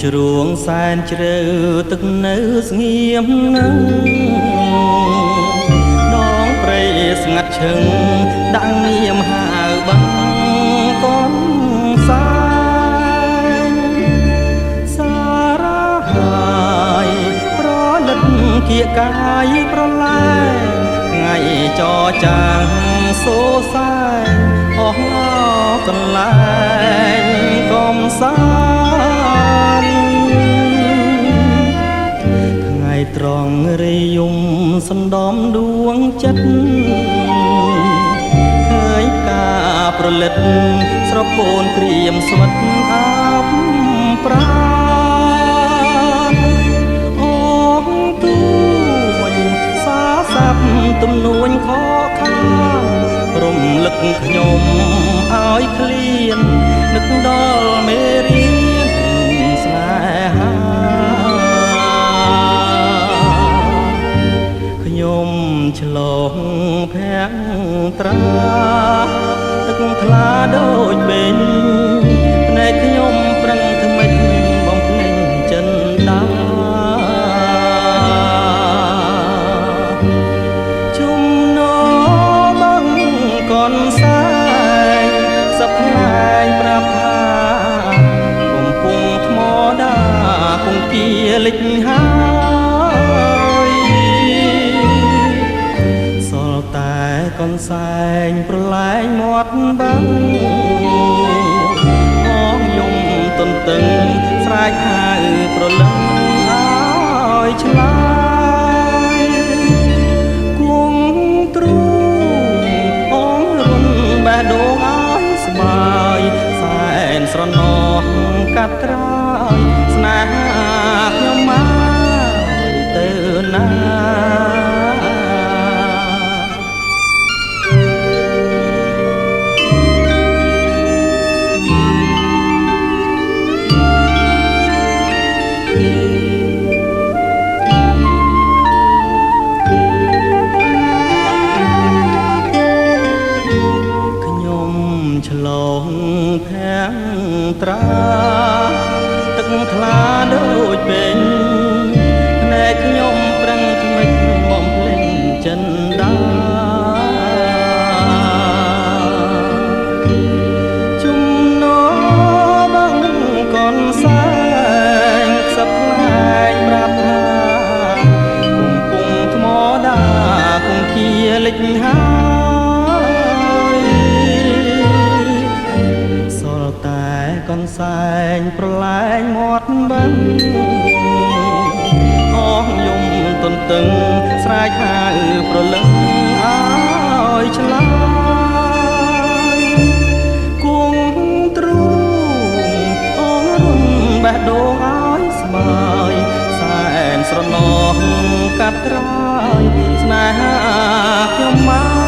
ជ្រួងសែនជ្រៅទឹកនៅស្ងៀមនឹងដងព្រៃស្ងាត់ឈឹងដាក់នាមហៅបាំងកនសាយសារហាយប្រលិតគៀកាយប្រឡែងថ្ងៃចចាងសូសែងអស់កន្លែងកំសាន្តថ្ងៃត្រង់រិយមសណ្ដំដួងចិត្តឃើញផ្កាប្រលិតស្រពោនក្រៀមស្វិតអាបប្រានអងទួញសាសាប់ទំនួញខខានរំលឹកខ្ញុំឲ្យឃ្លាននឹកដល់មេរៀនស្នេហាខ្ញុំឆ្លងភាំងត្រាទឹកថ្លាដូចបេងភ្នែកខ្ញុំប្រឹងថ្មិចបំភ្លេចចិនដាជំនោបងកនសែងសប្លែងប្រាប់ថាកំពុងថ្មដាគង្គាលិចហើយសល់តែកន្សែងប្រឡែងមាត់បាំងអងយំទន្ទឹងស្រែកហៅប្រលឹងឲ្យឆ្លើយគង់ទ្រូងអងរុនបេះដូងឲ្យស្បាយសែនស្រណោះកាត់ត្រាយស្នេហាខ្ញុំមកទៅណាខ្ញុំឆ្លងភាំងត្រាទឹកថ្លាដូចពេញភ្នែកខ្ញុំប្រឹងថ្មិចបំភ្លេចចិនដាជំនោបងកនសែងខ្សឹបខ្លែងប្រាប់ថាកំពុងថ្មដាគង្គាលិចហើយសល់តែកន្សែងប្រឡែងមាត់បឹងអងយំទន្ទឹងស្រែកហៅប្រលឹងឲ្យឆ្លើយគង់ទ្រូងអងរុនបេះដូងឲ្យស្បាយសែនស្រណោះកាត់ត្រាយស្នេហាខ្ញុំមក